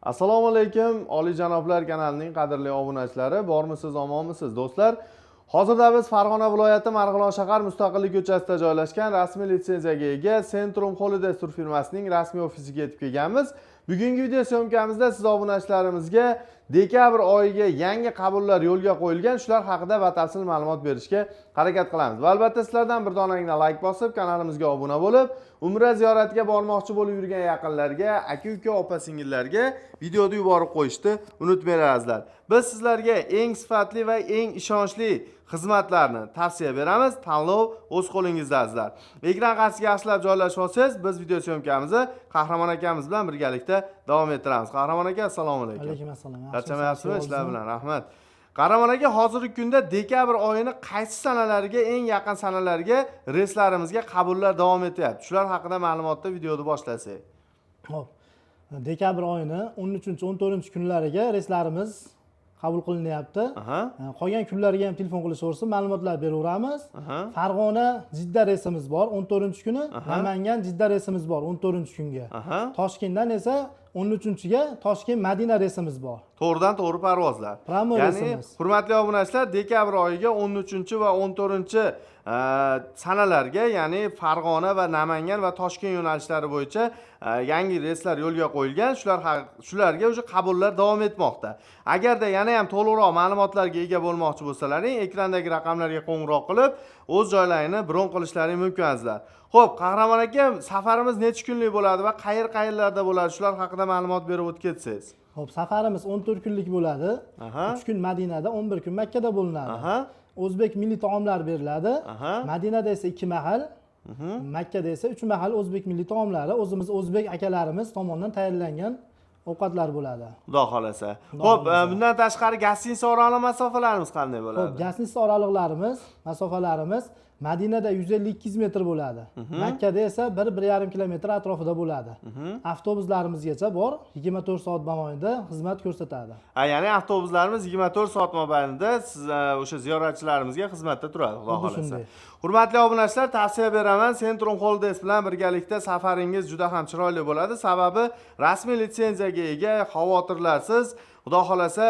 Assalomu alaykum, Oliyjanoblar kanalining qadrli obunachilari, bormisiz, omonmisiz, do'stlar? Hozirda biz Farg'ona viloyati, Marg'ilon shahar, Mustaqillik ko'chasida joylashgan rasmiy litsenziyaga ega Centrum Holidays tur firmasining rasmiy ofisiga yetib kelganmiz. Bugungi video съёмка mizda siz obunachilarimizga dekabr oyiga yangi qabullar yo'lga qo'yilgan, shular haqida batafsil ma'lumot berishga harakat qilamiz. Va albatta sizlardan bir donagina layk bosib, kanalimizga obuna bo'lib, umra ziyoratiga bormoqchi bo'lib yurgan yaqinlarga, aka uka, opa singillarga videoni yuborib qo'yishni unutmanglar, azizlar. Biz sizlarga eng sifatli va eng ishonchli xizmatlarni tavsiya beramiz. Tanlov o'z qo'lingizda, azizlar. Ekran qarshisiga yaxshilab joylashib olsangiz, biz video съёмка mizni Qahramon akamiz bilan birgalikda davom ettiramiz. Qahramon aka, assalomu alaykum. Alaykum assalom. Charchamayapsizmi ishlar bilan? Rahmat. Qahramon aka, hozirgi kunda dekabr oyini qaysi sanalariga, eng yaqin sanalarga reyslarimizga qabullar davom etyapti? Shular haqida ma'lumotda videoni boshlasak. Xo'p. Dekabr oyini 13, 14 kunlariga reyslarimiz qabul qilinyapti. Qolgan kunlarga ham telefon qilishaversin, ma'lumotlar beraveramiz. Farg'ona Jidda reysimiz bor 14 kuni, Namangan Jidda reysimiz bor 14 kunga. Toshkentdan esa 13-ga Toshkent Madina reysimiz bor. To'g'ridan to'g'ri parvozlar. Прямой Ya'ni, reysimiz. hurmatli obunachilar, dekabr oyiga 13 va 14 sanalarga, ya'ni Farg'ona va Namangan va Toshkent yo'nalishlari bo'yicha yangi reyslar yo'lga qo'yilgan. Shularga уже qabullar davom etmoqda. Agarda yana ham to'liqroq ma'lumotlarga ega bo'lmoqchi bo'lsalaring, ekrandagi raqamlarga qo'ng'iroq qilib, o'z joylarini bron qilishlaring mumkin, azizlar. Xo'p, Qahramon aka, safarimiz necha kunlik bo'ladi va qayer qayerlarda bo'ladi? Shular haqida ma'lumot berib o'tib ketsangiz. Xo'p, safarimiz 14 kunlik bo'ladi. 3 kun Madinada, 11 kun Makkada bo'linadi. O'zbek milliy taomlari beriladi. Madinada esa 2 mahal, Makkada esa 3 mahal o'zbek milliy taomlari o'zimiz o'zbek akalarimiz tomonidan tayyorlangan ovqatlar bo'ladi. Xudo xohlasa. Xudo Xo'p, xohlasa. Bundan tashqari гостиница oraliq masofalarimiz qanday bo'ladi? Xo'p, гостиница oraliqlarimiz, masofalarimiz Madinada 150-200 metr bo'ladi. Makkada esa 1-1,5 kilometr atrofida bo'ladi. Avtobuslarimizgacha bor, 24 soat mobaynida xizmat ko'rsatadi. Ha, ya'ni avtobuslarimiz 24 soat mobaynida siz o'sha ziyoratchilarimizga xizmatda turadi, Xudo Xuddi xohlasa. shunday. Hurmatli obunachilar, tavsiya beraman, Centrum Holidays bilan birgalikda safaringiz juda ham chiroyli bo'ladi. Sababi rasmiy litsenziyaga ega, xavotirlarsiz. Xudo xohlasa,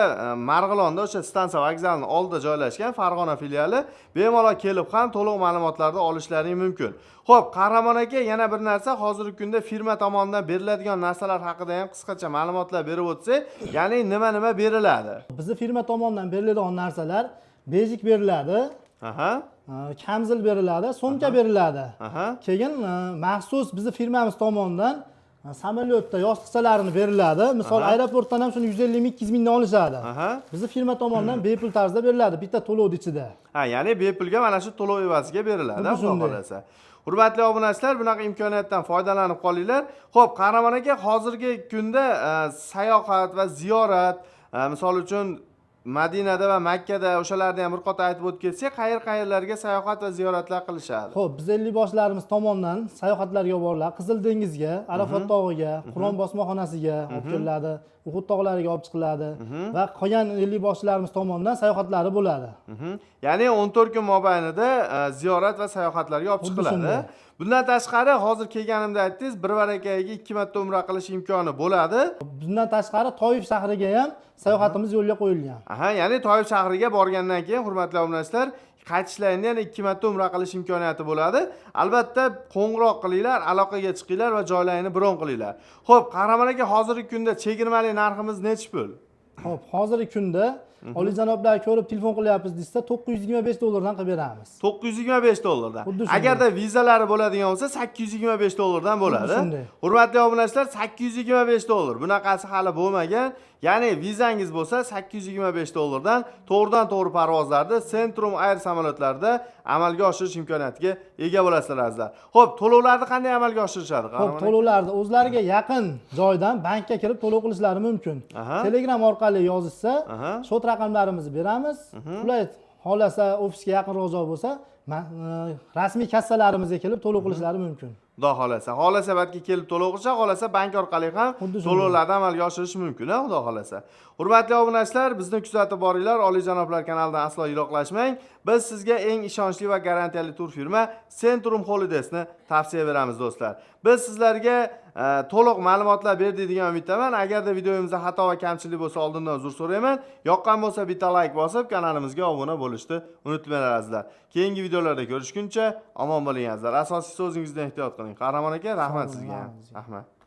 Marg'ilonda o'sha stansiya vokzalining oldida joylashgan Farg'ona filiali, bemalol kelib ham to'liq ma'lumotlarni olishlaring mumkin. Xo'p, Qahramon aka, yana bir narsa, hozirgi kunda firma tomonidan beriladigan narsalar haqida ham qisqacha ma'lumotlar berib o'tsak, ya'ni nima nima beriladi? Bizni firma tomonidan beriladigan narsalar: бейджик beriladi, kamzil beriladi, sumka beriladi. Keyin maxsus bizni firmamiz tomonidan samolyotda yostiqchalarini beriladi. Misol, aeroportdan ham shuni 150 ming, 200 mingdan olishadi. Bizni firma tomonidan bepul tarzda beriladi, bitta to'lovni ichida. Ha, ya'ni bepulga mana shu to'lov evaziga beriladi, Xuddi Xudo shunday. xohlasa. Hurmatli obunachilar, bunaqa imkoniyatdan foydalanib qolinglar. Xo'p, Qahramon aka, hozirgi kunda sayohat va ziyorat, misol uchun, Madinada va Makkada, o'shalarni ham bir qator aytib o'tib ketsak, qayer qayerlarga sayohat va ziyoratlar qilishadi? Xo'p, biz ellikboshlarimiz tomonidan sayohatlarga boriladi. Qizil dengizga, Arafat tog'iga, Qur'on bosmaxonasiga olib keladi, Uhud tog'lariga olib chiqiladi va qolgan ellikboshlarimiz tomonidan sayohatlari bo'ladi. Ya'ni 14 kun mobaynida ziyorat va sayohatlarga olib Xuddi chiqiladi. shunday. Bundan tashqari, hozir kelganimda aytdingiz, bir varakaga ikki marta umra qilish imkoni bo'ladi. Bundan tashqari Toif shahriga ham sayohatimiz yo'lga qo'yilgan. Aha, ya'ni Toif shahriga borgandan keyin, hurmatli obunachilar, qaytishlarida yana ikki marta umra qilish imkoniyati bo'ladi. Albatta, qo'ng'iroq qilinglar, aloqaga chiqinglar va joylarini bron qilinglar. Xo'p, Qahramon aka, hozirgi kunda chegirmali narximiz nechi pul? Xo'p, hozirgi kunda oliyjanoblar ko'rib telefon qilyapmiz desa, 925 dollardan qilib beramiz. 925 dollardan. Xuddi shunday. Agarda vizalari bo'ladigan bo'lsa, 825 dollardan bo'ladi. Shunday. Hurmatli obunachilar, 825 dollar. Bunaqasi hali bo'lmagan. Ya'ni vizangiz bo'lsa, 825 dollardan to'g'ridan to'g'ri parvozlarda Centrum Air samolyotlarida amalga oshirish imkoniyatiga ega bo'lasizlar, azizlar. Xo'p, to'lovlarni qanday amalga oshirishadi, Xo'p, Qahramon aka? to'lovlarni o'zlariga yaqin joydan bankka kirib to'lov qilishlari mumkin. Telegram orqali yozishsa, счёт raqamlarimizni beramiz. Qulay xohlasa, ofisga yaqinroq joy bo'lsa, rasmiy kassalarimizga kelib to'lov qilishlari mumkin. Xudo xohlasa. Xohlasa balki kelib to'lov qilsa, xohlasa bank orqali ham Xuddi shunday. to'lovlarni amalga oshirish mumkin, ha, Xudo xohlasa. Hurmatli obunachilar, bizni kuzatib boringlar, Oliyjanoblar kanalidan aslo yiroqlashmang. Biz sizga eng ishonchli va garantiyali tur firma Centrum Holidaysni tavsiya beramiz, do'stlar. Biz sizlarga To'liq ma'lumotlar berdik degan umiddaman. Agarda videomizda xato va kamchilik bo'lsa, oldindan uzr so'rayman. Yoqqan bo'lsa, bitta layk bosib, kanalimizga obuna bo'lishni unutmanglar, azizlar. Keyingi videolarda ko'rishguncha omon bo'ling, azizlar. Asosiysi, o'zingizdan ehtiyot qiling. Qahramon aka, rahmat sizga ham. Bo'ling. Rahmat.